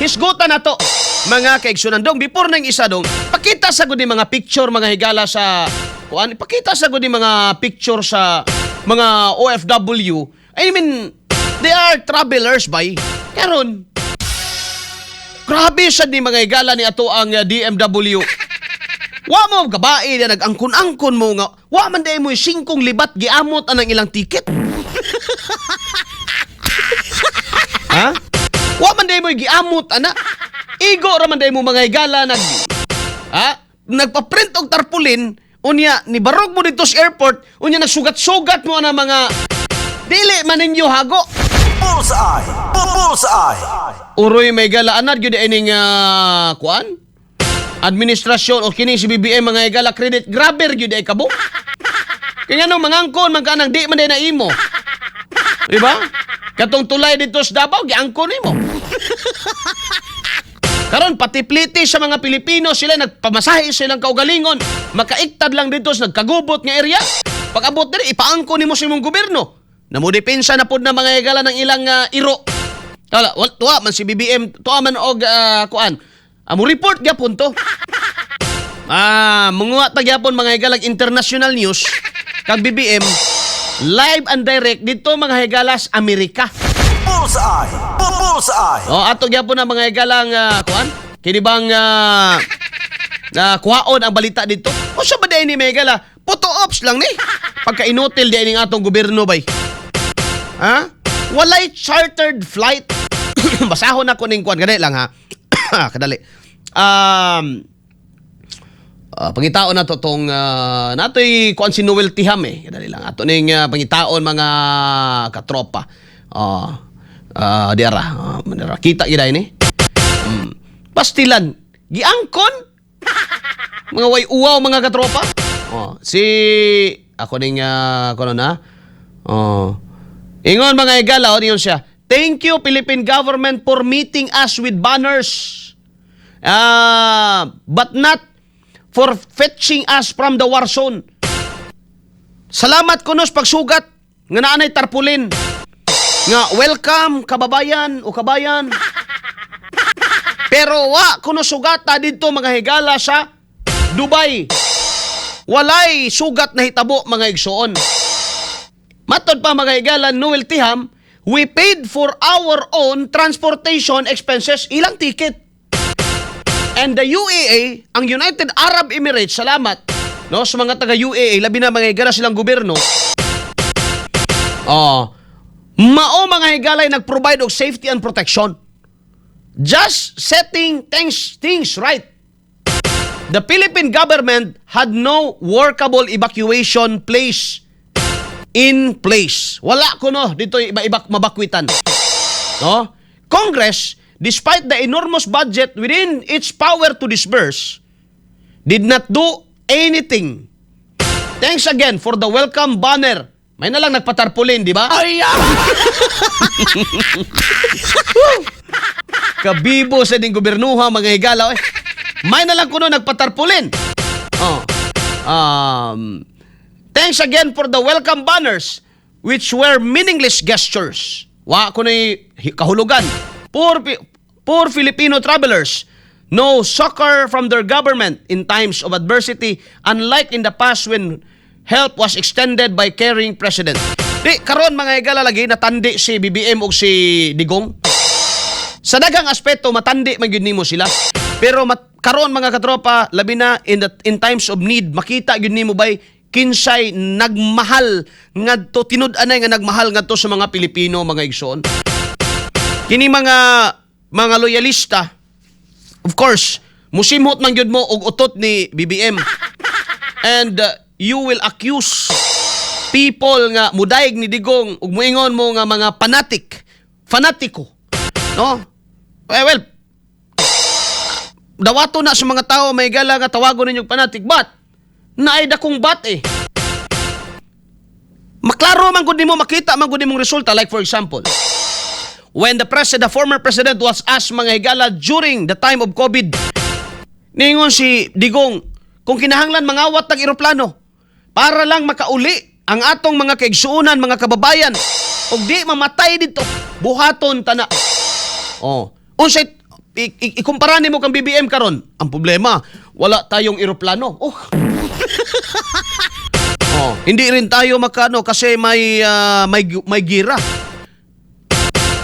Hisgutan na to, mga kaigsunan. Dong, before nang isa dong, pakita sa gud ni mga picture, mga higala, sa kuan, pakita sa gud ni mga picture sa mga OFW. I mean, they are travelers by karon. Grabe sad ni, mga higala, ni ato ang DMW. Wa mo gabae na nag-angkon-angkon mo nga wa man day mo singkong libat giamot anang ilang ticket. Ha? Wa man day mo giamot ana. Igo ra man day mo, mga higala, nag ha? Nagpa-print og tarpaulin, unya ni barog mo dito sa airport, unya nagsugat-sugat mo ana mga dili man ninyo hago. Bullseye! Bullseye! Uroy may gala anad gyud ining kuan? Administrasyon o kini si BBM, mga higala, credit grabber gyud ay kabo. Kaya nganong mangangkon man ka nang di man day na imo. Di ba? Katong tulay dito sa Davao giangkon nimo. Karon pati pliti sa mga Pilipino sila nagpamasahe sa ilang kaugalingon, makaiktad lang dito sa nagkagubot nga area. Pag abot diri, ipaangkon nimo sa imong gobyerno. Namudepensa na pod na, mga higala, ng ilang iro. Wala, wal, tuwa man si BBM, tuwa man og kuan. Amo report gyapon to. Munguha ta gyapon, mga higalag, international news kag BBM live and direct dito, mga higalas, Amerika. Bullseye! Bullseye! Oh, ato gyapon na, mga higalang, kuan. Kini bang na kuhaon ang balita dito? O sa ba ni, mga higala? Photo ops lang ni. Pagka inutil di ning atong gobyerno bay. Ha? Walay chartered flight. Basahon ako ning kuan gani lang ha. Kadali. Pangitaon na to tong natoy kuan si Noel Tiham eh. Kadali lang. Ato ning pangitaon, mga katropa. Diara. Manira. Kita gid ni. Pastilan. Giangkon. Mga way uwaw, mga katropa. Oh, si ako ning kuno na. Oh. Ingon, mga higala, oh, ingon siya. "Thank you, Philippine government, for meeting us with banners. But not for fetching us from the war zone." Salamat kuno sa pagsugat nga naanay tarpaulin. Nga welcome kababayan o kabayan. Pero wa kuno sugata didto, mga higala, sa Dubai. Walay sugat na hitabo, mga igsoon. Matod pa, mga higala, Noel Tiham, "We paid for our own transportation expenses," ilang ticket. "And the UAE," ang United Arab Emirates, salamat no sa mga taga UAE, labi na, mga higala, silang gobyerno. Oh, mao, mga higalay, nag-provide og safety and protection. "Just setting things right. The Philippine government had no workable evacuation place in place." Wala kuno dito iba-iba mabakwitan. No? "Congress, despite the enormous budget within its power to disburse, did not do anything. Thanks again for the welcome banner." May na lang nagpatarpulin, di ba? Ay! Woo! Kabibo sa ding gobernuha, mga higala. Eh. May na lang kuno nagpatarpulin. Oh. "Thanks again for the welcome banners, which were meaningless gestures." Wa ko kahulugan. "Poor Filipino travelers, no succor from their government in times of adversity, unlike in the past when help was extended by caring president." Di, karon, mga higala, lagi natandi si BBM og si Digong. Sa daghang aspeto matandi man gyud nimo sila. Pero karon, mga katropa, labi na in times of need, makita gyud nimo bay kinsay nagmahal ngadto, tinud-anay nga nagmahal ngadto sa mga Pilipino, mga igsoon. Kini mga loyalista, of course, musimhot man gyud mo og utot ni BBM. And you will accuse people nga mudayeg ni Digong ug muingon mo nga mga fanatic, fanatiko. No? Eh, well, dawato na sa mga tao may gala nga tawagon ninyong fanatic, but naay dakong but eh. Maklaro man gud nimo, makita man gud nimong resulta. Like for example, when the president, the former president was asked, mga higala, during the time of COVID, ningon si Digong, kung kinahanglan mangawat ng eroplano para lang makauli ang atong mga kaigsuonan, mga kababayan, ug di mamatay dito, buhaton tana. Oh. Unsay Ikumpara nimo kang BBM karon. Ang problema, wala tayong eroplano. Oh. Oh, hindi rin tayo makano kasi may gira.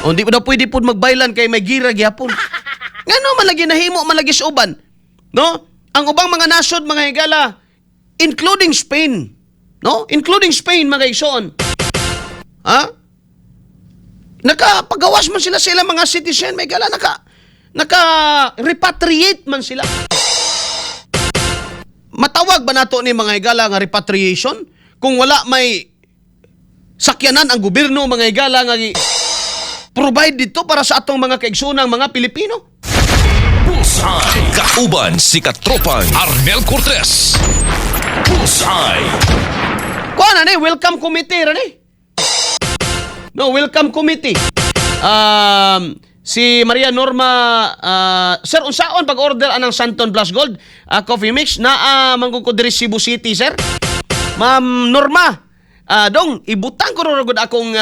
Oh, hindi pa daw pwede pud magbaylan kay may gira gyapon. Ngano man lagi nahimo man lagi sa uban? No? Ang ubang mga nasod, mga higala, including Spain, no? Including Spain, mga igsoon. Ha? Nakapagawas man sila sa ilang mga citizen, may gala, naka repatriate man sila. Matawag ba nato ni, mga higala, nga repatriation kung wala may sakyanan ang gobyerno, mga higala, nga provide dito para sa atong mga kaigsoonang mga Pilipino? Bullseye. Kauban si Katropang Arnel Cortez. Bullseye. Kuha na ni, welcome committee ra ni. No, welcome committee. Si Maria Norma, "Sir, unsaon pag-order anang Santon Plus Gold coffee mix? Naa man ko diri Cebu City, sir." Ma'am Norma, dong ibutang ko ro gud akong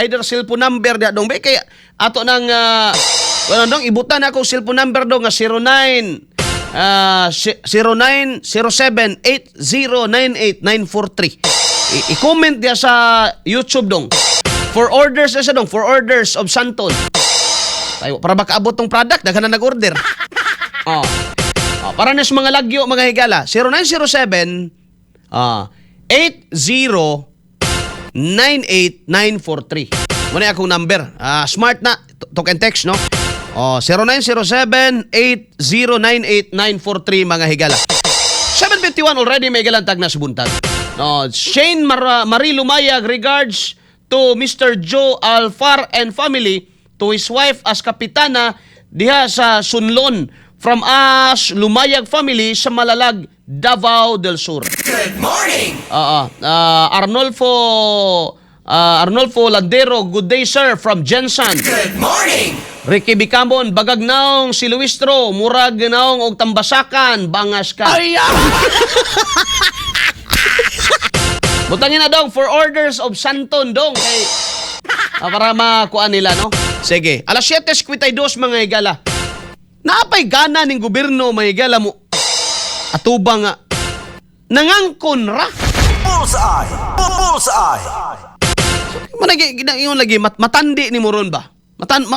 either cellphone number dia, dong, be, kay ato nang wala, dong, ibutang na akong cellphone number, dong, nga 09 0907-8098943. I-comment diya sa YouTube, dong. For orders na siya, dong, for orders of Santon. Tayo, para makaabot tong product, daghan na nag-order. Oh. Oh, para na sa mga lagyo, mga higala, 0907 8098943. Muna akong number. Smart na. Talk and text, no? Oh, 0907-8098943, mga higala. 7:51 already, may galantag na sa buntag. No, Shane Marie Lumayag, regards to Mr. Joe Alfar and family, to his wife as kapitana diha sa Sunlon, from us Lumayag family sa Malalag, Davao del Sur. Good morning. Oo. Arnolfo Landero, good day, sir, from Jensen. Good morning. Ricky Bicamon, "Bagag naong si Luistro, murag naong og tambasakan, bangas ka." Ay! Butangin na, dong, for orders of Santon, dong, kay para makuha nila, no? Sige. Alas 7:52, mga higala. Naapay gana ning gobyerno, mga higala, mo atubang nga nangangkon ra. Bullseye. Bullseye. Managi ingon lagi matandi ni mo ron ba?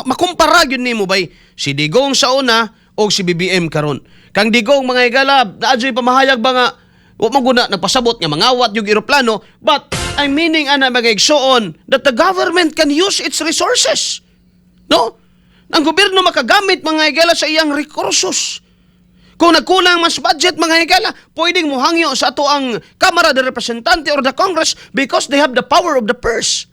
Makumpara gyud nimo bay si Digong sa una o si BBM karon. Kang Digong, mga higala, naa pamahayag ba nga wa man guna nagpasabot nga mangawat yung eroplano, but I'm meaning ana, mga igsoon, that the government can use its resources. No? Ang gobyerno makagamit, mga higala, sa iyang rekursos. Kung nagkulang mas budget, mga higala, pwedeng muhangyo sa ato ang Kamara de Representante or the Congress because they have the power of the purse.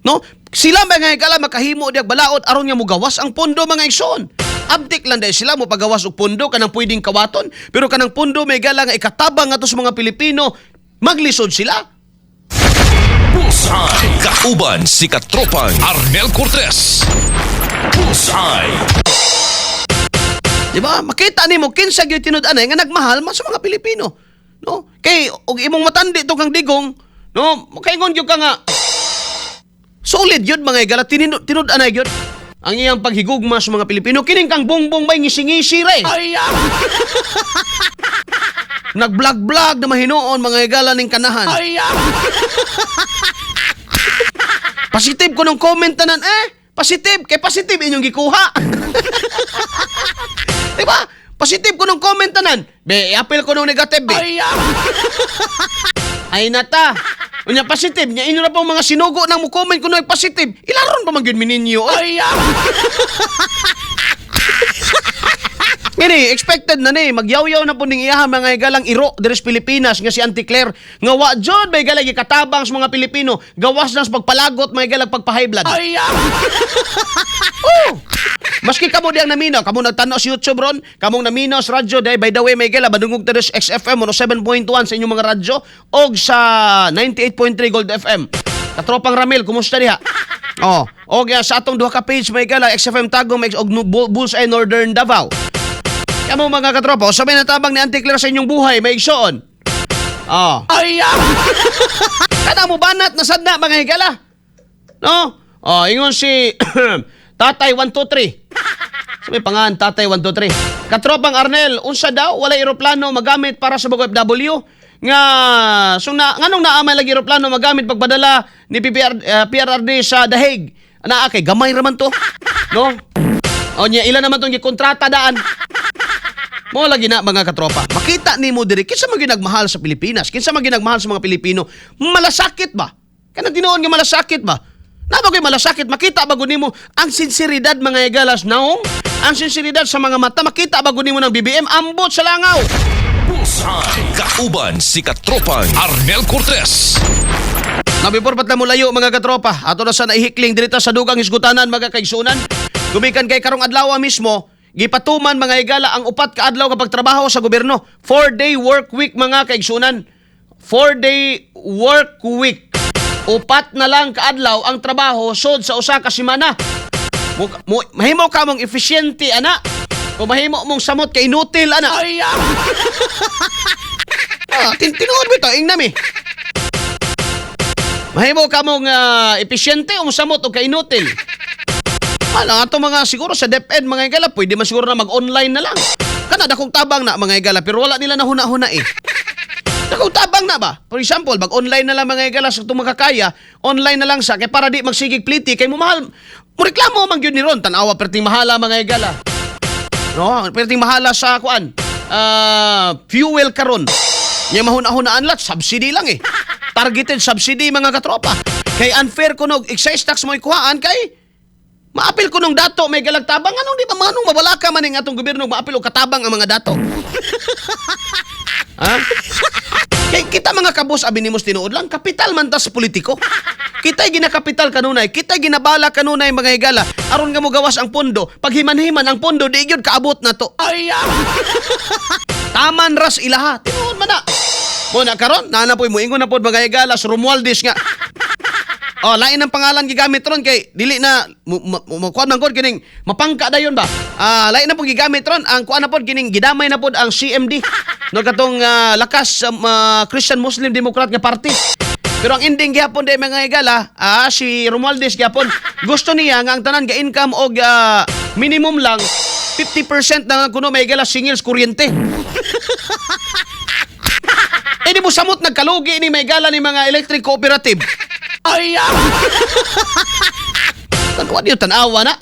No? Sila, mga higala, makahimo diag balaod aron nga mugawas ang pondo, mga igsoon. Abdik lang dahil sila mo pagawas og pondo kanang pwedeng kawaton, pero kanang pondo, may higala, nga ikatabang ato sa mga Pilipino, maglisod sila. Bullseye. Kauban si Katropang Arnel Cortez. Bullseye. Di ba? Makita nimo kinsa gyud tinud-anay nga nagmahal man sa mga Pilipino. No? Kay og imong matandi to kang Digong, no? Makaingon gyud ka nga solid yun, mga higala, tinud-anay gyud ang iyang paghigugma sa mga Pilipino. Kining kang Bongbong may ngisi-ngisi ra eh. Ay! Nag-vlog-vlog na mahinoon, mga higala, ning kanahan. Ay! Positive ko nung comment tanan eh. Positive kay positive inyong gikuha. Di ba? Positive ko nung comment tanan. Be, i-appeal ko nung negative be. Ay! Ay nata. Unya positive nya inyo na pong mga sinugo nang mo comment kuno ay positive. Ilaron pa man gyud mininyo. Ay. Ay! Ngini, expected na ni magyawyaw na po ning iyaha, mga higalang, iro diri sa Pilipinas nga si Auntie Claire nga wa jud may galang gikatabang sa mga Pilipino gawas na sa pagpalagot, mga higalang, pagpa-high blood. Ay! Oh! Maski kamo diyang naminaw, kamo nagtanaw sa YouTube ron, kamong naminaw sa radyo, dahil by the way, may gala, madungog ta sa XFM 107.1 sa inyong mga radyo, og sa 98.3 Gold FM. Katropang Ramil, kumusta diha? Oh, og sa atong duha ka page, may gala, XFM Tagum, og Bullseye Northern Davao. Kamo mga katropa, sabay natabang ni Auntie Claire sa inyong buhay, may igsoon. Oh. Ay! Kada mo banat na sad na, mga higala. No? Oh, ingon si Tatay 123. May pangan, Tatay 123. Katropang Arnel, unsa daw wala eroplano magamit para sa mga OFW? Nga so na nganong naa may lagi eroplano magamit pagpadala ni PPR, PRRD sa The Hague? Naa kay gamay ra man to. No? O nya ila naman tong gikontrata daan. Mo lagi na, mga katropa. Makita nimo diri kinsa man ginagmahal sa Pilipinas, kinsa man ginagmahal sa mga Pilipino. Malasakit ba? Kanang tinuon nga malasakit ba? Naa ba koy malasakit, makita ba gud nimo ang sinseridad, mga igalas naong? Ang sinseridad sa mga mata, makita ba gud nimo ng BBM ambot sa langaw? Bullseye. Kauban si Katropang Arnel Cortez. Na before pat mo layo, mga katropa, ato na sa naihikling dirita sa dugang hisgutanan, mga kaigsunan. Gumikan kay karong adlaw mismo, gipatuman, mga higala, ang 4 ka adlaw nga pagtrabaho sa gobyerno. 4-day work week, mga kaigsunan. 4-day work week. 4 na lang kaadlaw ang trabaho sod sa usa ka semana. Mahimo ka mong efisyente ana. O mahimo mong samot kay inutil ana. Ay, tinuod mo ito, ingna mi. Mahimo ka mong episyente o samot o kainutil. Ano, ato mga siguro sa DepEd, mga higala, pwede man siguro na mag-online na lang. Kana dakong tabang na, mga higala, pero wala nila nahuna-huna eh. Dakong tabang na ba? For example, mag-online na lang, mga higala, sa itong makakaya, online na lang sa kay para di magsigig pliti kay mo mahal. Mo reklamo man gyud ni ron, tan-awa perting mahala, mga higala. No, perting mahala sa kuan. Fuel karon. Nya mahuna-hunaan lat subsidy lang eh. Targeted subsidy, mga katropa. Kay unfair kuno excise tax mo ikuhaan kay maapil ko nung dato may galag tabang. Anong di ba manong mawala ka man ning atong gobyerno maapil og katabang ang mga dato? Ha? Kay kita mga kabos, abi nimo tinuod lang, kapital man ta sa politiko. Kita'y ginakapital kanunay, kita'y ginabala kanunay, mga higala aron nga mogawas ang pondo. Paghiman-himan ang pondo, di gyud kaabot na to. Ay, taman ras ilaha, tinuod man na. Mo na karon, naa na po'y moingon na pod, mga higala, sa Romualdez nga. Oh, lain ang pangalan gigamit ron kay dili na kuan man gud kining mapangka dayon ba. Ah, lain na pud gigamit ron ang kuan na pod kining gidamay na pod ang CMD. No, katong Lakas Christian Muslim Democrat nga party. Pero ang ending gyapon di, mga higala, si Romualdez gyapon gusto niya nga ang tanan ga income og minimum lang 50% na lang kuno may higala singils kuryente. Eh di mo samot nagkalugi ni may gala ni mga electric cooperative. Ay! Tanawa niyo, tanawa na.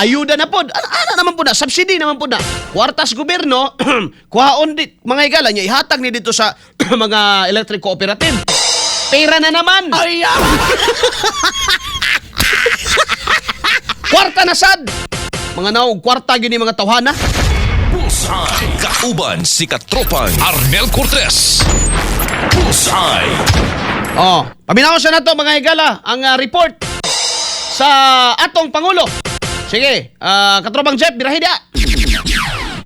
Ayuda na pod. Ana naman po na, subsidy naman po na. Kwartas gobyerno, kuhaon di, mga higala niya, ihatag ni dito sa mga electric cooperative. Pera na naman. Ay! Kwarta na sad. Mga naog, kwarta gini mga tawhana. Bullseye. Kauban si Katropang Arnel Cortez. Bullseye. Oh, paminaw sa nato, mga higala, ang report sa atong pangulo. Sige, Katropang Jeff, birahi dia.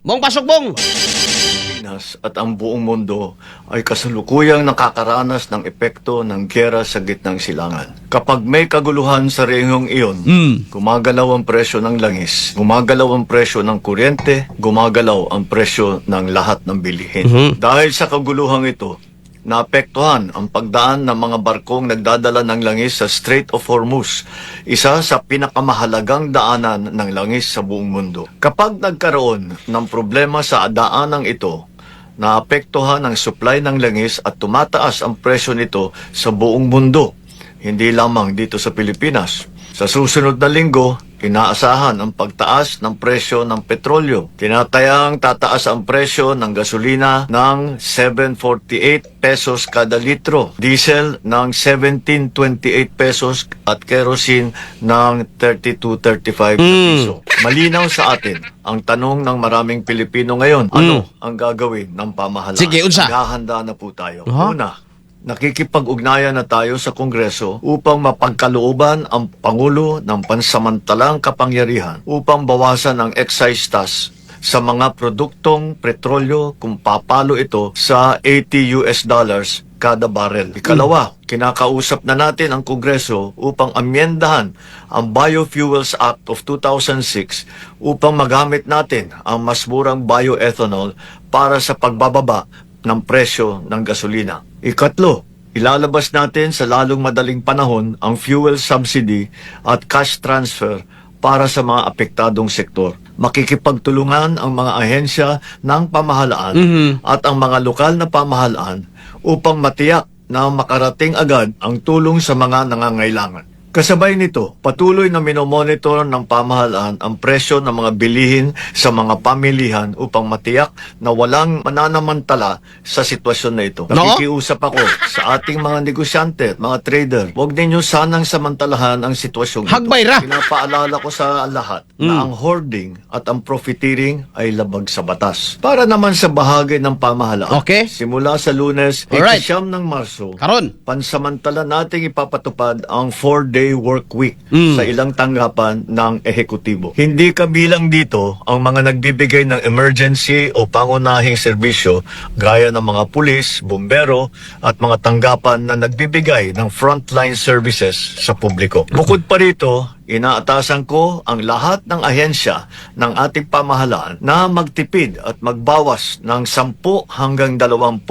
Bong pasok, Bong. Pilipinas at ang buong mundo ay kasalukuyang nakakaranas ng epekto ng giyera sa Gitnang Silangan. Kapag may kaguluhan sa rehiyong iyon, gumagalaw ang presyo ng langis, gumagalaw ang presyo ng kuryente, gumagalaw ang presyo ng lahat ng bilihin. Dahil sa kaguluhang ito, naapektuhan ang pagdaan ng mga barkong nagdadala ng langis sa Strait of Hormuz, isa sa pinakamahalagang daanan ng langis sa buong mundo. Kapag nagkaroon ng problema sa daanang ito, naapektuhan ang supply ng langis at tumataas ang presyo nito sa buong mundo, hindi lamang dito sa Pilipinas. Sa susunod na linggo, inaasahan ang pagtaas ng presyo ng petrolyo. Tinatayang tataas ang presyo ng gasolina ng 748 pesos kada litro, diesel ng 1728 pesos at kerosene ng 32.35 na piso. Malinaw sa atin ang tanong ng maraming Pilipino ngayon, ano ang gagawin ng pamahalaan? Sige, unsa? Naghahanda na po tayo. Ha? Una, nakikipag-ugnayan na tayo sa Kongreso upang mapagkalooban ang Pangulo ng pansamantalang kapangyarihan upang bawasan ang excise tax sa mga produktong petrolyo kung papalo ito sa US$80 kada barrel. Ikalawa, kinakausap na natin ang Kongreso upang amyendahan ang Biofuels Act of 2006 upang magamit natin ang mas murang bioethanol para sa pagbababa ng presyo ng gasolina. Ikatlo, ilalabas natin sa lalong madaling panahon ang fuel subsidy at cash transfer para sa mga apektadong sektor. Makikipagtulungan ang mga ahensya ng pamahalaan at ang mga lokal na pamahalaan upang matiyak na makarating agad ang tulong sa mga nangangailangan. Kasabay nito, patuloy na minomonitor ng pamahalaan ang presyo ng mga bilihin sa mga pamilihan upang matiyak na walang mananamantala sa sitwasyon na ito. No? Nakikiusap ako sa ating mga negosyante at mga trader, huwag ninyo sanang samantalahan ang sitwasyong ito. Hagbay ra. Pinapaalala ko sa lahat na ang hoarding at ang profiteering ay labag sa batas. Para naman sa bahagi ng pamahalaan, simula sa Lunes, 9 ng Marso, Karon. Pansamantala nating ipapatupad ang 4-day work week sa ilang tanggapan ng ehekutibo. Hindi kabilang dito ang mga nagbibigay ng emergency o pangunahing serbisyo gaya ng mga pulis, bumbero at mga tanggapan na nagbibigay ng frontline services sa publiko. Bukod pa rito, inaatasan ko ang lahat ng ahensya ng ating pamahalaan na magtipid at magbawas ng 10 hanggang 20%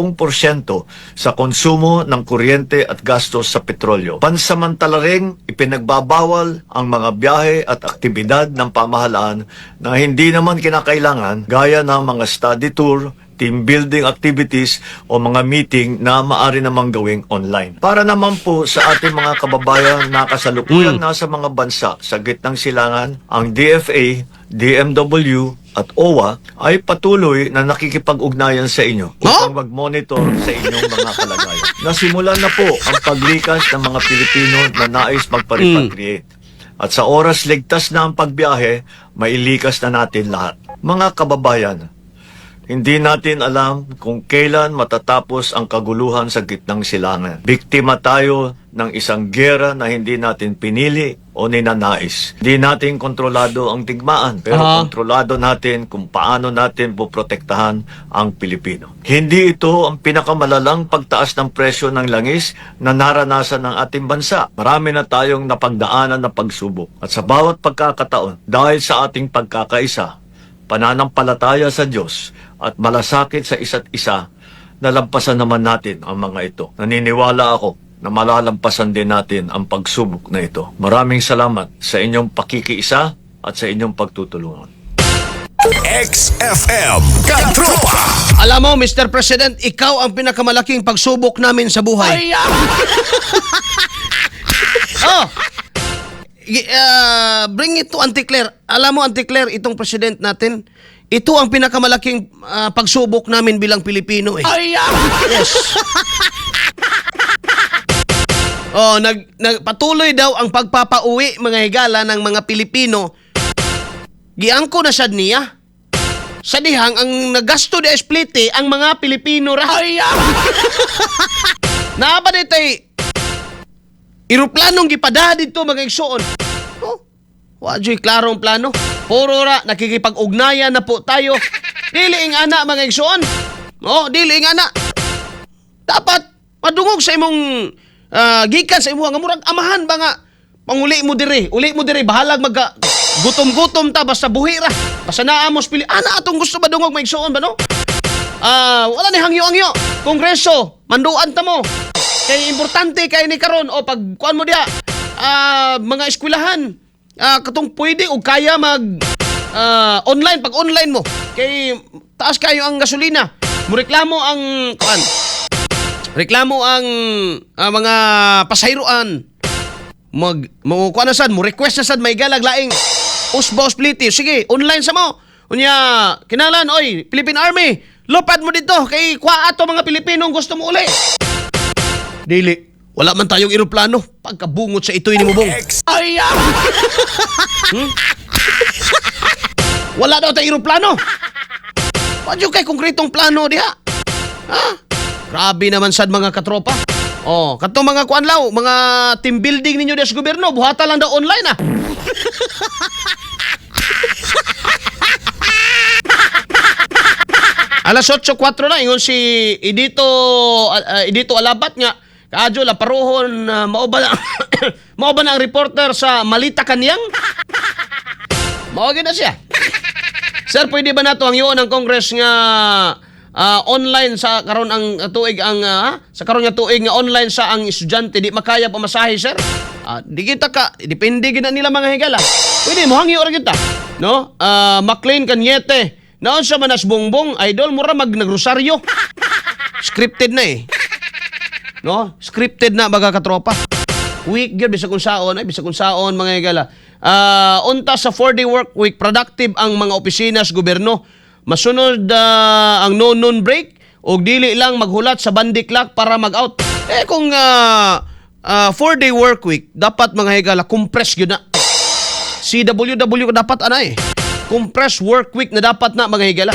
sa konsumo ng kuryente at gastos sa petrolyo. Pansamantala ring ipinagbabawal ang mga biyahe at aktibidad ng pamahalaan na hindi naman kinakailangan gaya ng mga study tour, team building activities o mga meeting na maari namang gawing online. Para naman po sa ating mga kababayan na kasalukuyang nasa mga bansa sa gitnang silangan, ang DFA, DMW at OWA ay patuloy na nakikipag-ugnayan sa inyo Huh? upang mag-monitor sa inyong mga kalagayan. Nasimulan na po ang paglikas ng mga Pilipino na nais magpa-repatriate. At sa oras ligtas na ang pagbiyahe, mailikas na natin lahat. Mga kababayan, hindi natin alam kung kailan matatapos ang kaguluhan sa gitnang silangan. Biktima tayo ng isang gera na hindi natin pinili o ninanais. Hindi natin kontrolado ang digmaan, pero kontrolado natin kung paano natin poprotektahan ang Pilipino. Hindi ito ang pinakamalalang pagtaas ng presyo ng langis na naranasan ng ating bansa. Marami na tayong napagdaanan na pagsubok. At sa bawat pagkakataon, dahil sa ating pagkakaisa, pananampalataya sa Diyos at malasakit sa isa't isa, nalampasan naman natin ang mga ito. Naniniwala ako na malalampasan din natin ang pagsubok na ito. Maraming salamat sa inyong pakikiisa at sa inyong pagtutulungan. XFM. Katropa. Alam mo, Mr. President, ikaw ang pinakamalaking pagsubok namin sa buhay. Oh! Bring it to Auntie Claire. Alam mo, Auntie Claire, itong president natin, ito ang pinakamalaking pagsubok namin bilang Pilipino eh. Yes. Oh, nag patuloy daw ang pagpapauwi, mga higala, ng mga Pilipino. Giangko na sad niya. Sa dihang ang nagasto di esplite ang mga Pilipino ra. Naa ba ditay eroplanong gipada dito, mga igsoon? Oh, wa juy klarong plano. Puro ra nakikipag-ugnayan na po tayo. Dili ing ana, mga igsoon. Oh, dili ing ana. Dapat madungog sa imong gikan sa imuha nga murag amahan ba nga panguli mo dire, uli mo dire, bahalag magka gutom-gutom ta basta buhi ra. Basta naamos pili. Ana atong gusto madungog, mga igsoon ba, no? Wala ni hangyo-hangyo. Kongreso, manduan ta mo. Kay importante kay ni karon o pag kuan mo diha, mga eskwelahan, katong pwede o kaya mag online, pag online mo. Kay taas kayo ang gasolina. Mureklamo ang kuan. Reklamo ang mga pasayroan. Mag mo kuan na sad, mo request na sad may galag laing usba spliti. Sige, online sa mo. Unya, kinalan, oy, Philippine Army, lupad mo dito kay kuha ato mga Pilipino ang gusto mo uli. Dili. Wala man tayong eroplano. Pagkabungot sa ito'y ni Mubong. Wala daw tayong eroplano. Wadyo kay konkretong plano diha. Ha? Grabe naman sad, mga katropa. Oh, katong mga kuan law, mga team building ninyo diha sa gobyerno, buhata lang daw online ah. Alas 8:04 na ingon si Edito Alabat nga kaadyo la paruhon, mao ba na ang reporter sa Malita Kanyang? Mao gyud na siya. Sir, pwede ba nato ang yun ang Congress nga online sa karon ang tuig ang sa karon nga tuig nga online sa ang estudyante di makaya pamasahe, sir? Di kita ka depende gid na nila, mga higala. Pwede mo hangyo ra kita. No? McLean Cañete. Naon sa manas bongbong, idol, mura mag nagrosaryo. Scripted na eh. No? Scripted na, mga katropa. Week gyud bisag unsaon ay bisag unsaon, mga higala. Unta sa 4-day work week, productive ang mga opisina sa gobyerno. Masunod ang no noon break og dili lang maghulat sa Bundy clock para mag-out. Eh kung 4-day work week, dapat, mga higala, compress gyud na. CWW dapat ana eh. Compress work week na dapat na, mga higala.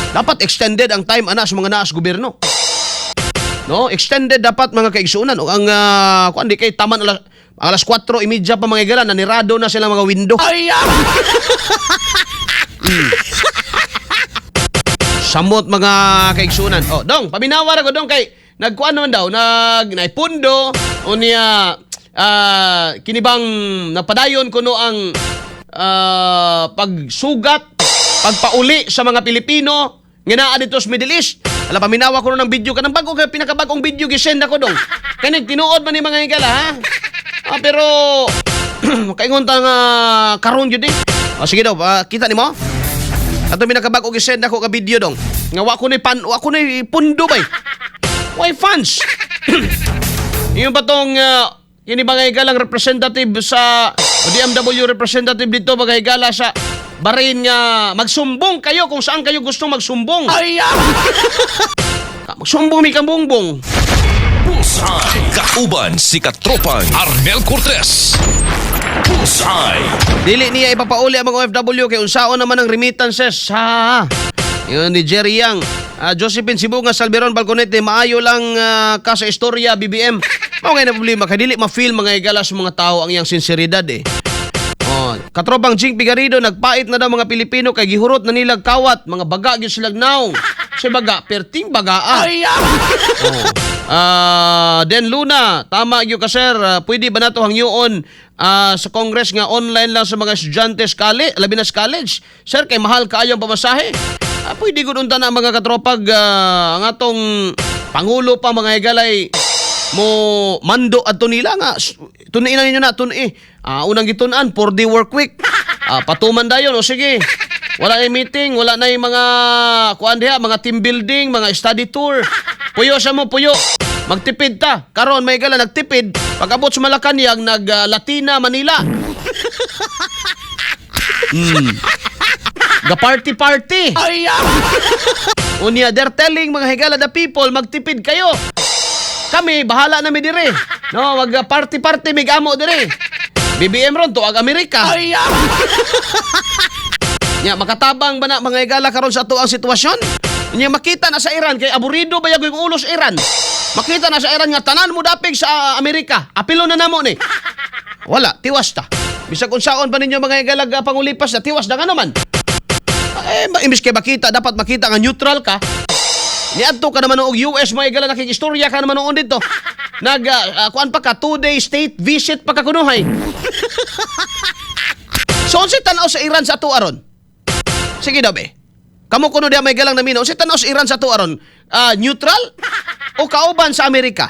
Dapat extended ang time ana sa mga naas gobyerno. No, extended dapat, mga kaigsuonan. O ang kuan di kay taman alas 4:30 pa, mga higala, nanirado na sila mga window. Ay! Samot, mga kaigsuonan. Oh, dong, paminawa ra ko, dong, kay nagkuan naman daw, nag naipundo unya kinibang napadayon kuno ang pagsugat, pagpauli sa mga Pilipino nga naa dito sa Middle East. Ala, paminawa ko ng video kanang bago kay pinakabagong video gisend ako, dong. Kay tinuod man ni, mga higala, ha. Pero kaingon ta nga karon gyud eh. Oh, sige daw, kita nimo? Ato pinakabag-o gisend ako ka video, dong. Nga wa ko ni pan wa ko ni pundo bay. Why fans? Yung ba tong yun ba nga higalang representative sa o DMW representative dito, mga higala, sa Bahrain nga magsumbong kayo kung saan kayo gusto magsumbong. Ay! Magsumbong mi kang bongbong. Bullseye. Kauban si Katropang Arnel Cortez. Bullseye. Dili niya ipapauli ang mga OFW kay unsaon naman ang remittances. Ha. Yun ni Jerry Yang. Josephine Sibunga Salveron Balconete, maayo lang ka sa istorya, BBM. Mao ngay na problema kay dili ma-feel, mga higala, sa mga tao ang iyang sinseridad eh. Oh, katropang Jing Pigarido, nagpait na daw mga Pilipino kay gihurot na nila kawat, mga baga gyud sila naong. Si baga, perting baga ah. Oh. Den Luna, tama gyud ka, sir. Pwede ba nato hangyoon sa Congress nga online lang sa mga estudyante sa college, labi na sa college? Sir, kay mahal kaayo ang pamasahe. Pwede gud unta na, mga katropag, ang atong pangulo pa, mga higalay, mo mando adto nila nga tun-i na ninyo na tun-i. Unang gitun-an, 4-day work week. Patuman dayon o sige. Wala na meeting, wala na yung mga kuan diha, mga team building, mga study tour. Puyo sa mo, puyo. Magtipid ta. Karon may gala nagtipid. Pag-abot sa Malacanang, nag Latina Manila. Ga party party. Unya, they're telling, mga higala, the people, magtipid kayo. Kami, bahala na mi dire. No, wag party party mig amo dire. BBM ron tuag Amerika. Nya makatabang ba na, mga higala, karon sa ato ang sitwasyon? Nya makita na sa Iran kay aburido ba yung ulo sa Iran. Makita na sa Iran nga tanan mo dapig sa Amerika. Apilo na namo ni. Wala, tiwas ta. Bisag unsaon pa ninyo, mga higala, pangulipas na tiwas na nga naman. Eh, imbis kay makita, dapat makita nga neutral ka. Niadto ka naman og US, mga higala, nakikistorya ka naman noon dito. Nag kuan pa ka, 2-day state visit pa ka kunuhay. So unsay tan-aw sa Iran sa ato aron? Sige daw be. Kamo kuno diha may galang namino. Unsay tan-aw sa Iran sa ato aron? Neutral o kauban sa Amerika?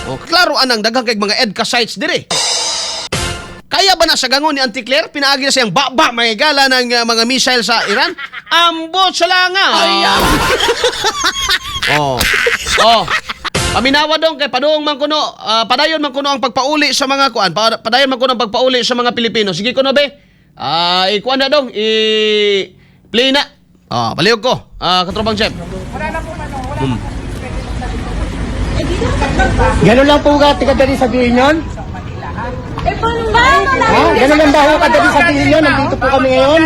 O klaro anang daghang kay mga EDCA sites dire. Kaya ba na sa gangon ni Auntie Claire? Pinaagi na siyang baba may gala ng mga missile sa Iran? Ambot sa langa. Oh. Oh. Paminawa dong kay padung man kuno, padayon man kuno ang pagpauli sa mga kuan, padayon man kuno ang pagpauli sa mga Pilipino. Sige kuno be. Ikuan na dong, i play na. Palihog ko. Katropang Chef. Ganun lang po ka kadali sabihin yun? Eh, paano ba? Ha? Ganun lang ba ho kadali sabihin yun? Nandito po kami ngayon.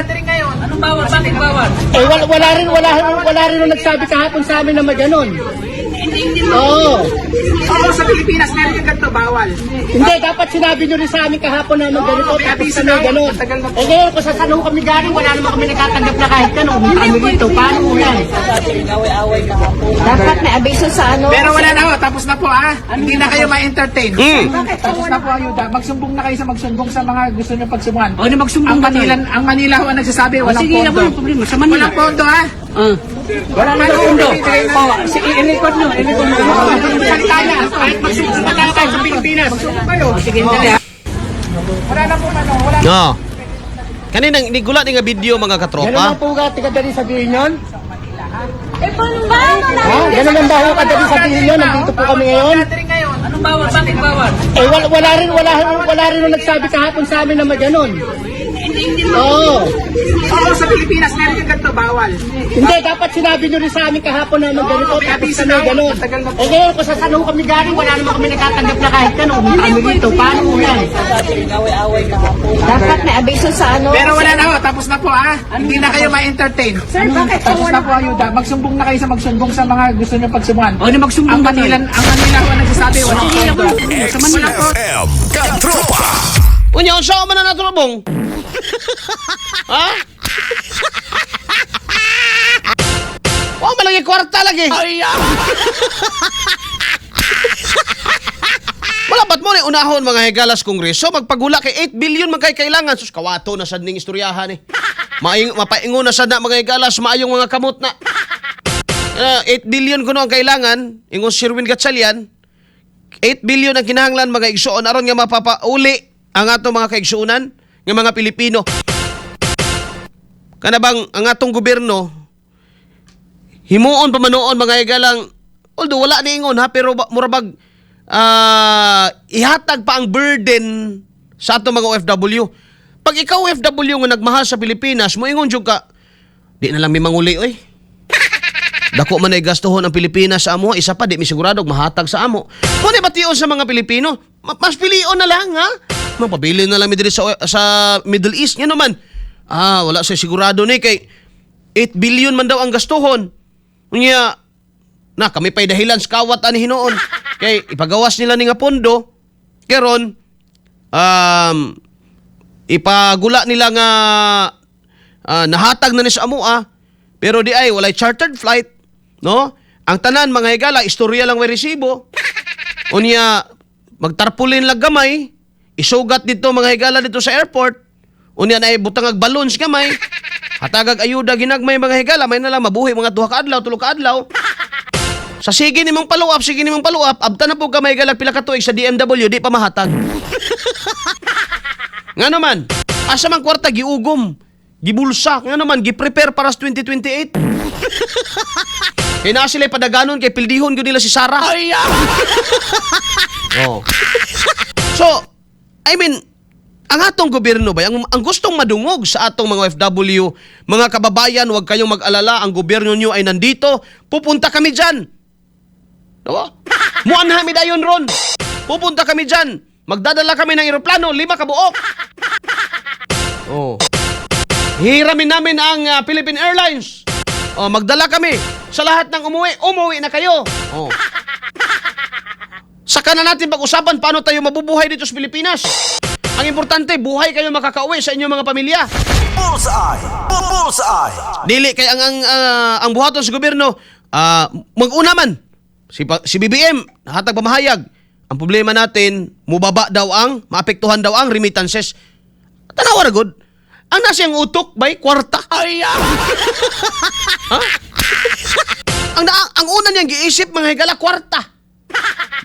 Anong bawal? Bakit bawal? Eh, wala, wala rin, wala, wala rin nung nagsabi kahapon sa amin na may ganun. Oo. Oo, sa Pilipinas meron yung ganito, bawal. Hindi, dapat sinabi nyo rin sa amin kahapon na may ganito, may tapos abiso na may tayo. ganun. Matagal na po. Eh ngayon, kung sa saan ho kami galing, wala naman kami nakatanggap na kahit ano. Pumunta kami dito, paano ho yan? Dapat may abiso sa ano. Pero wala na ho, tapos na po ah. Hindi na kayo ma-entertain. Mm. Tapos na po ayuda. Magsumbong na kayo sa magsumbong sa mga gusto niyo pagsumbungan. O, ano magsumbong ang Manila, ang Manila ho ang nagsasabi, walang sige, pondo. walang problema. Sa Manila. Walang pondo ah. Wala na pondo. Oh, sige, i-record nyo, i-record nyo. Salita na. Kahit magsumbong pa tayo sa Pilipinas. Magsumbong kayo. Sige, dali ha. Wala na po ano, wala No. Kaninang nigula ni nga video, mga Ganun katropa. lang po ka, kadali sabihin yun? Eh, paano ba? Wala Ha? Ganun lang ba ho kadali sabihin yun? Nandito po kami ngayon. Gathering ngayon. Anong bawal? Bakit bawal? Eh, wala rin nung nagsabi kahapon sa amin na may ganun. Oo. Oo, sa Pilipinas meron yung ganito, bawal. Hindi, dapat sinabi nyo rin sa amin kahapon na may ganito, Oo, may tapos abiso na may na. ganun. Matagal na po. Eh ngayon, kung sa saan ho kami galing, wala naman kami natatanggap na kahit ano. Umunta kami dito, paano ho yan? Dapat may abiso sa ano. Pero wala na ho, tapos na po ah. Hindi na kayo ma-entertain. Sir, bakit Tapos na po ayuda. Magsumbong na kayo sa magsumbong sa mga gusto nyo pagsumbungan. O, na magsumbong ang Manila, ang Manila ho ang nagsasabi, walang pondo. Sa Manila po. XFM. Katropa. Unya, unsa man na naturobong? Ha? Wa man lagi kwarta lagi. Ay. Wala ba't mo ni unahon, mga higalas, kongreso magpagula kay 8 billion man kay kailangan? Sus, kawato na sad ning istoryahan eh. Maing mapaingon na sad na, mga higalas, maayong mga kamot na. 8 billion kuno ang kailangan ingon si Sherwin Gatchalian. 8 billion ang kinahanglan, mga igsuon, aron nga mapapauli ang atong mga kaigsuonan nga mga Pilipino. Kana bang ang atong gobyerno himuon pa man noon, mga higalang, although wala niingon ha, pero mura bag ihatag pa ang burden sa atong mga OFW. Pag ikaw OFW nga nagmahal sa Pilipinas, moingon jud ka, "Di na lang mi manguli oy. Dako man ay gastuhon ang Pilipinas sa amo, isa pa di mi sigurado og mahatag sa amo." Mo ni bation sa mga Pilipino, mas pilion na lang ha. Mapabili na lang mi diri sa Middle East nga naman. Wala sa sigurado ni kay 8 billion man daw ang gastuhon. Unya na kami pa'y dahilan sa kawat ani hinuon. Kay ipagawas nila ni nga pondo karon ipagula nila nga nahatag na ni sa amoa, pero di ay walay chartered flight, no? Ang tanan, mga higala, istorya lang, may resibo. Unya magtarpulin lang gamay, isugat dito, mga higala, dito sa airport. Unya na butang ag balloons gamay, hatagag ayuda ginagmay, mga higala, may na lang mabuhi mga 2 ka adlaw, 3 ka adlaw. Sa sige nimong follow up, sige nimong follow up, abta na po ka may galag pila ka tuig sa DMW, di pa mahatag. Nga naman, asa man kwarta giugom, gibulsa, nga naman, giprepare para sa 2028. Kaya na sila padaganon kay pildihon gyud nila si Sara. Ay. Oh. So, I mean, ang atong gobyerno ba, ang gustong madungog sa atong mga OFW, "Mga kababayan, huwag kayong mag-alala, ang gobyerno nyo ay nandito, pupunta kami dyan. Diba? Muanha mi dayon ron. Pupunta kami dyan. Magdadala kami ng eroplano, 5 kabuok. Oh. Hiramin namin ang Philippine Airlines. Oh, magdala kami sa lahat ng umuwi, umuwi na kayo. Oh. Saka na natin pag-usapan paano tayo mabubuhay dito sa Pilipinas. Ang importante, buhay kayo makakauwi sa inyong mga pamilya." Bullseye. Bullseye. Dili kay ang buhaton sa gobyerno, mag-una man si BBM nahatag pamahayag. Ang problema natin, mubaba daw ang maapektuhan daw ang remittances. Tanawa ra gud. Ang nasa iyang utok bay kwarta. Ay. Ha? Ang una niyang giisip, mga higala, kwarta.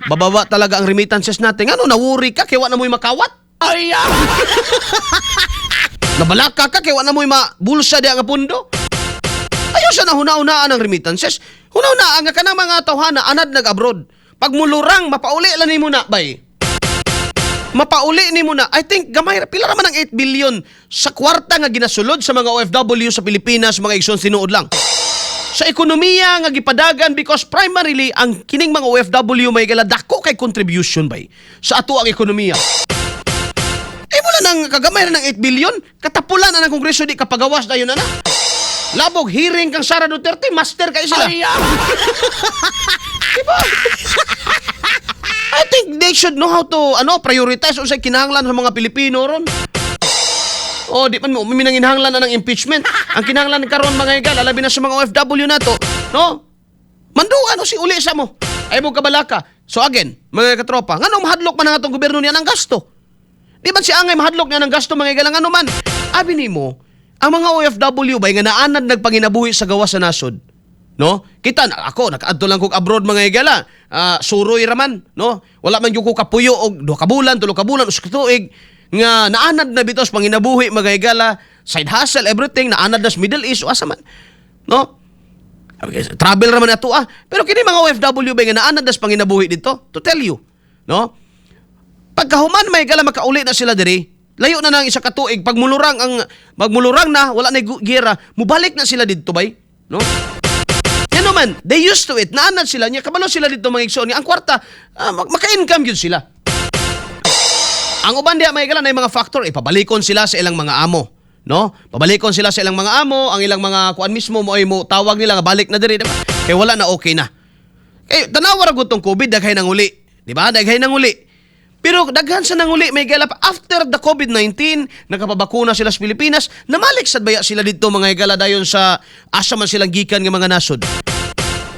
Bababa talaga ang remittances natin. Ano, nawuri ka kay wa na mo'y makawat? Ay. Nabalaka ka kay wa na mo'y mabulsa di nga pundo. Ayaw siya na huna-hunaan ang remittances. Huna-hunaan nga kanang mga tawhana anad nag-abroad. Pag mulurang, mapauli lang nimo na, bay. Mapauli nimo na. I think gamay pila ra man ang 8 billion sa kwarta nga ginasulod sa mga OFW sa Pilipinas, mga igsoon, tinuod lang. Sa ekonomiya nga gipadagan, because primarily ang kining mga OFW may gala dako kay contribution bay sa ato ang ekonomiya. Eh wala nang kagamay ra ng 8 billion, katapulan na ng kongreso di kapagawas dayon na na. Labog hearing kang Sara Duterte, master kay sila. Diba? I think they should know how to ano prioritize unsay kinahanglan sa mga Pilipino ron. Oh, di man mo minanginahanglan na ng impeachment. Ang kinahanglan karon, mga higal, labi na sa mga OFW nato, no? Manduan o si uli sa mo. Ay mo kabalaka. So again, mga katropa, ngano mahadlok man ang atong gobyerno niya ng gasto? Di ba si Angay mahadlok niya ng gasto, mga higal, ngano man? Abi nimo, ang mga OFW ba nga naanad nagpanginabuhi sa gawas sa nasod? No? Kita na ako nakaadto lang kog abroad, mga higala. Suroy ra man, no? Wala man gyud ko kapuyo og 2 ka bulan, 3 ka bulan, 1 ka tuig. Nga naanad na bitaw sa panginabuhi, mga higala, side hustle, everything, naanad na sa Middle East o asa man. No? Travel raman na to ah. Pero kini mga OFW ba nga naanad na sa panginabuhi dito? To tell you, no? Pagkahuman, may gala, makauli na sila diri. Layo na nang isa ka tuig, pag mulurang ang magmulurang na, wala na gira, mubalik na sila didto bay, no? Yan naman, they used to it. Naanad sila niya, kabalo sila dito, mga igsoon. Ang kwarta, maka-income yun sila. Ang uban diha, may gala, na mga factor, ipabalikon sila sa ilang mga amo. No? Pabalikon sila sa ilang mga amo, ang ilang mga kuan mismo mo ay mo tawag nila nga balik na diri, di ba? Kay wala na, okay na. Kay tanawa ra gud tong COVID, daghay nang uli. Di ba? Daghay nang uli. Pero daghan sa nanguli, may gala, after the COVID-19, nakapabakuna sila sa Pilipinas, namalik sad baya sila dito, mga higala, dayon sa asa man silang gikan nga mga nasod.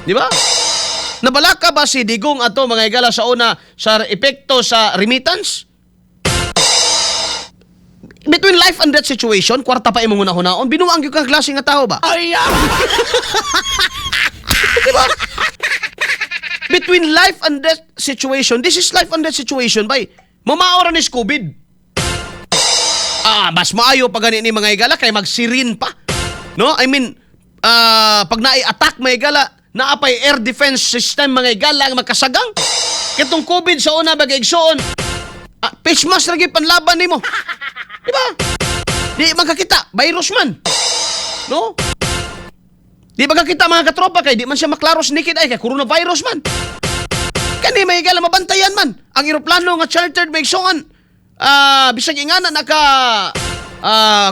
Di ba? Nabalaka ba si Digong ato, mga higala, sa una sa epekto sa remittance? Between life and death situation, kwarta pa imong hunahunaon, binuang gyud kang klase nga tao ba? Ay! Di ba? Between life and death situation, this is life and death situation, bay. Mamao ra ni COVID. Ah, mas maayo pa gani ni, mga higala, kay magsirin pa. No? I mean, pag naay attack, mga higala, naapay air defense system, mga higala, ang makasagang. Kitong COVID sa una, bagay igsoon, face mask lagi panlaban nimo. Di ba? Di magkakita, virus man. No? Di magkakita, mga katropa, kay di man siya maklaro sa naked eye kay coronavirus man. Kani, may higala, mabantayan man. Ang eroplano nga chartered, may igsoon. Bisag ingana naka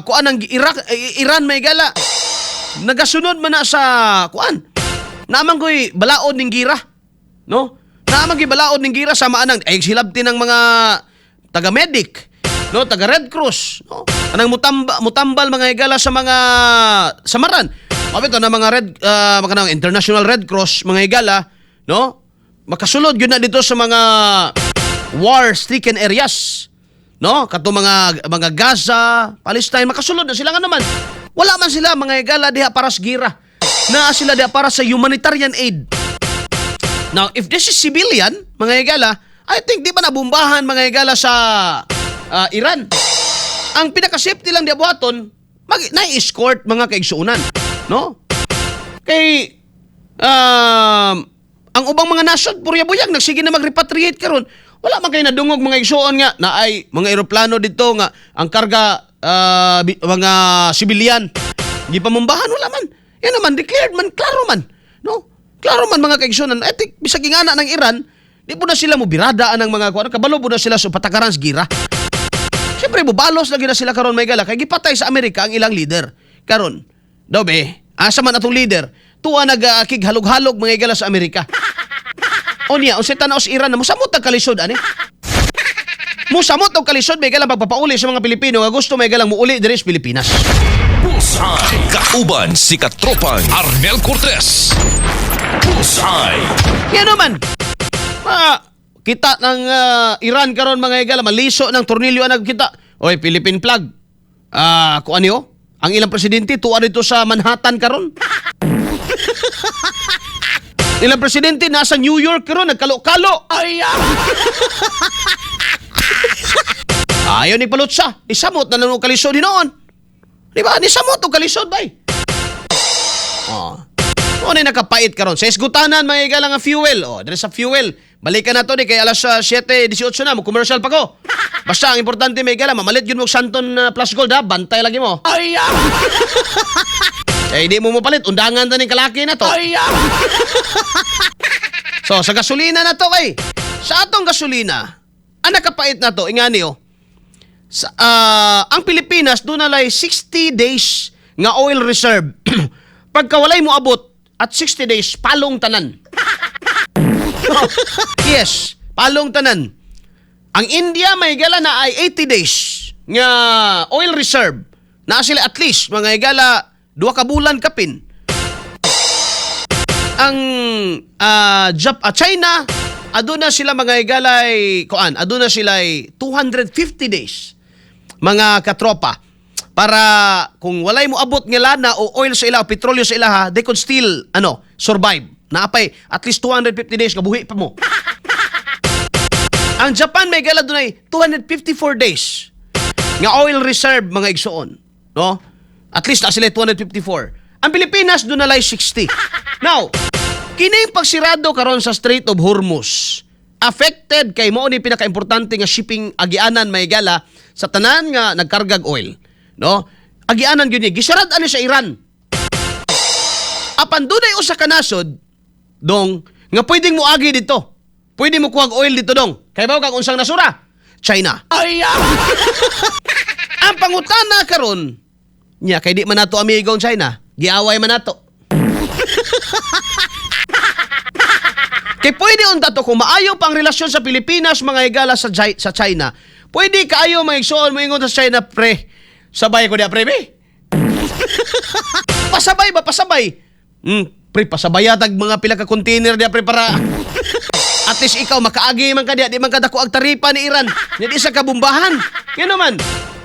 kuan ang Iraq, eh, Iran, may higala. Nagasunod man na sa kuan. Naman ko'y balaod ning gira. No? Naman ko'y balaod ning gira sa maanang ay silabti ng mga taga-medic, no, taga Red Cross, no? Anang mutambal, mga higala, sa mga samaran. Mabito na mga Red mga kanang International Red Cross, mga higala, no? Makasulod gyud na dito sa mga war-stricken areas. No? Kato mga Gaza, Palestine, makasulod na sila nga naman. Wala man sila, mga higala, diha para sa gira. Naa sila diha para sa humanitarian aid. Now, if this is civilian, mga higala, I think di ba nabumbahan, mga higala, sa Iran? Ang pinaka-safety lang di buhaton, mag na-escort, mga kaigsuunan, no? Kay ang ubang mga nasod purya buyag nagsige na mag-repatriate karon. Wala man kay nadungog, mga igsuon, nga naay mga eroplano dito nga ang karga mga sibilyan gipamumbahan, wala man. Yan naman declared man, klaro man, no? Klaro man, mga kaigsuonan. I think bisag ingana ng Iran, di po na sila mo birada ang mga kuan, kabalo po na sila sa patakaran sa gira. Siyempre, bubalos lagi na sila karon, may gala, kay gipatay sa Amerika ang ilang leader. Karon, daw be, asa man atong leader? Tuwa nag-akig halog-halog, mga higala, sa Amerika. O niya, unsay tanaw sa Iran na musamot ang kalisod ani? Musamot og kalisod, may gala, pagpapauli sa mga Pilipino nga gusto, may galang, muuli diri sa Pilipinas. Bullseye. Kauban si Katropang Arnel Cortez. Bullseye. Yan naman. Kita ng Iran karon, mga higala, maliso ng tornilyo ang nagkita. Oy, Philippine flag. Kuan niyo? Ang ilang presidente tuwa dito sa Manhattan karon. Ilang presidente nasa New York karon nagkalo-kalo. Ay! Ayaw ni palutsa. Isamot na lang og kalisod hinoon. Di ba? Nisamot og kalisod bay. Oh. Ano na nakapait karon? Sa isgutanan, mga higala, nga fuel. Oh, dire sa fuel. Balikan na to ni kay alas 7:18 na, mo commercial pa ko. Basta ang importante, may higala, mamalit yun mo og Santon Plus Gold ha, bantay lagi mo. Ay! Eh, di mo mopalit, undangan ta ning kalaki na to. Ay! So, sa gasolina na to kay. Sa atong gasolina, ang nakapait na to, ingani oh. Sa, ang Pilipinas doon na lay 60 days nga oil reserve. Pagka walay mo abot at 60 days, palong tanan. Yes, palong tanan. Ang India, may gala, na ay 80 days nga oil reserve. Na sila at least, mga higala, 2 ka bulan kapin. Ang China, aduna sila, mga higalay, kuan, aduna sila ay 250 days, mga katropa, para kung walay mo abot nga lana o oil sa ila o petrolyo sa ilaha, they could still ano, survive. Naapay at least 250 days nga buhi pa mo. Ang Japan, may gala, dunay 254 days. Nga oil reserve, mga igsoon, no? At least na sila 254. Ang Pilipinas duna lay 60. Now, kini pagsirado karon sa Strait of Hormuz, affected kay mao ni pinakaimportante nga shipping agianan, mga higala, sa tanan nga nagkargag oil, no? Agianan gyud ni, gisarad ani sa Iran. Apan dunay usa ka nasod, dong, nga pwedeng moagi dito. Pwede mo kuhag oil dito, dong. Kay ba kag unsang nasura? China. Ay! Ang pangutana karon nya, kay di man nato amigo ang China, giaway man nato. Kay pwede unta to kung maayo pang relasyon sa Pilipinas, mga higala, sa China. Pwede kaayo, mga igsoon, moingon sa China, "Pre, sabay ko diya, pre, be. Pasabay ba, pasabay. Pre, pasabay tag mga pila ka container diya, pre, para at least ikaw makaagi man ka diya, di man kadako ang taripa ni Iran. Nya di sa kabumbahan." Ngano man?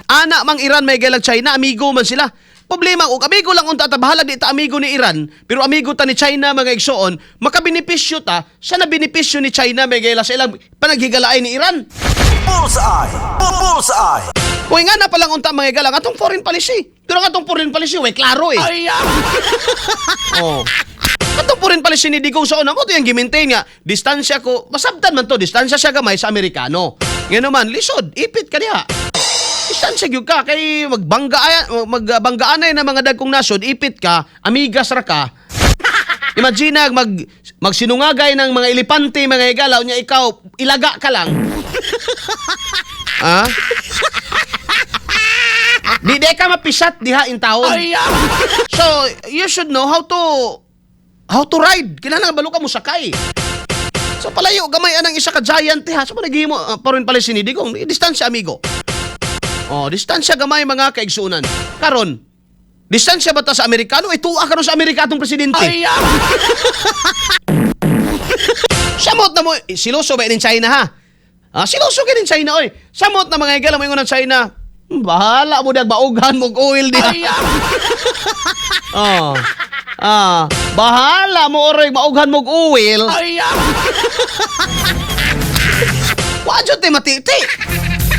Ana mang Iran may galag China, amigo man sila. Problema, og amigo lang unta ta, bahala di ta amigo ni Iran, pero amigo ta ni China, mga igsoon, makabenepisyo ta sa nabenepisyo ni China, may gaila, sa ilang panaghigalaay ni Iran. Bullseye! Bullseye! Kung nga na palang unta, mga higala, ang atong foreign policy. Pero ang atong foreign policy, way klaro eh. Oh. Atong foreign policy ni Digong sa una mo, ito yung gimaintain nga, distansya ko, masabtan man to, distansya siya gamay sa Amerikano. Ngayon naman, lisod, ipit ka diha. Distansya gyud ka, kay magbanggaan na mga dagkong nasod, ipit ka, amigas ra ka. Imagine magsinungagay ng mga elepante, mga higala, nya ikaw, ilaga ka lang. Ah? Di ka mapisat diha in taon. So, you should know how to ride. Kailangan balo ka mo sakay. So palayo gamay anang isa ka giant ha. So naghimo foreign policy ni Digong, distansya, amigo. Oh, distansya gamay, mga kaigsunan. Karon, distansya ba ta sa Amerikano? Eh, tuwa karon sa Amerika atong presidente. Samot na mo, eh, siloso ba in China ha? Ah, siloso kini China oy. Samot na, mga higala, mo ingon ng China, "Bahala mo dag baughan mo oil diha." Oh. Ah, bahala mo oray maughan mo oil. Wa jud tay matiti.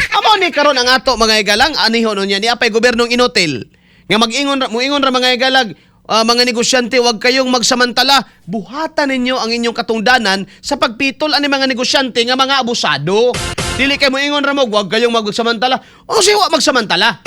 Amo ni karon ang ato, mga higalang, anihon unya ni apay gobyernong inutil nga mag-ingon muingon ra, mga higalag, mga negosyante, wag kayong magsamantala, buhatan ninyo ang inyong katungdanan sa pagpitol ani mga negosyante nga mga abusado. Dili kay moingon ra mo, "Wag kayong magsamantala." O si wa magsamantala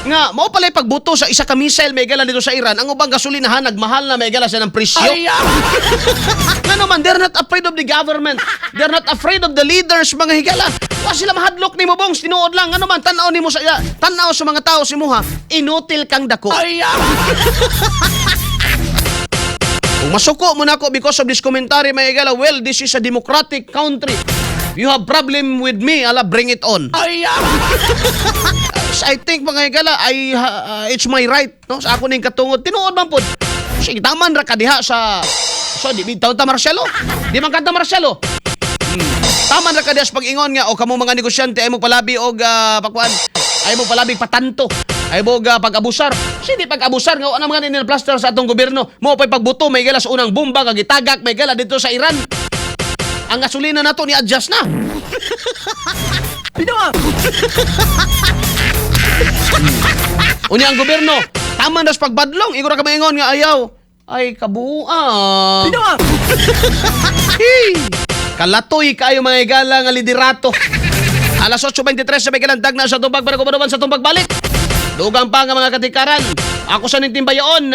nga mao pala'y pagbuto sa isa ka missile, may gala, dito sa Iran, ang ubang gasolinahan nagmahal na, may gala, siya ng presyo. Nga naman, they're not afraid of the government. They're not afraid of the leaders, mga higala. Wa sila mahadlok nimo, bongs, tinuod lang. Ano man, tan-aw nimo sa tan-aw sa mga tao si muha, inutil kang dako. Kung masuko mo na ako because of this commentary, mga higala, well, this is a democratic country. If you have problem with me, ala, bring it on. I think, mga higala, ay it's my right, no, sa ako ning katungod. Tinuod man pud. Sige, taman ra ka diha sa. So, di bitaw ta martial law. Di man kanta martial law. Taman ra ka diha sa pag-ingon nga o kamo mga negosyante ay mo palabi og pakuan, ay mo palabi patanto. Ay mo pag-abusar. Sige, pag-abusar nga wa na mga plaster sa atong gobyerno. Mo pa'y pagbuto, may gala, sa unang bomba nga gitagak, may gala, dito sa Iran. Ang gasolina nato ni adjust na. Pinawa. Unya ang gobyerno, tama na sa pagbadlong, igora ka maingon nga ayaw. Ay, kabuang. Pinawa. Hey! Kalatoy kayo, mga higala, nga liderato. Alas 8:23 sa may kalandag na sa tubag para kumanuban sa tumbag balik. Dugang pa nga mga katikaran. Ako sa ning timbayon.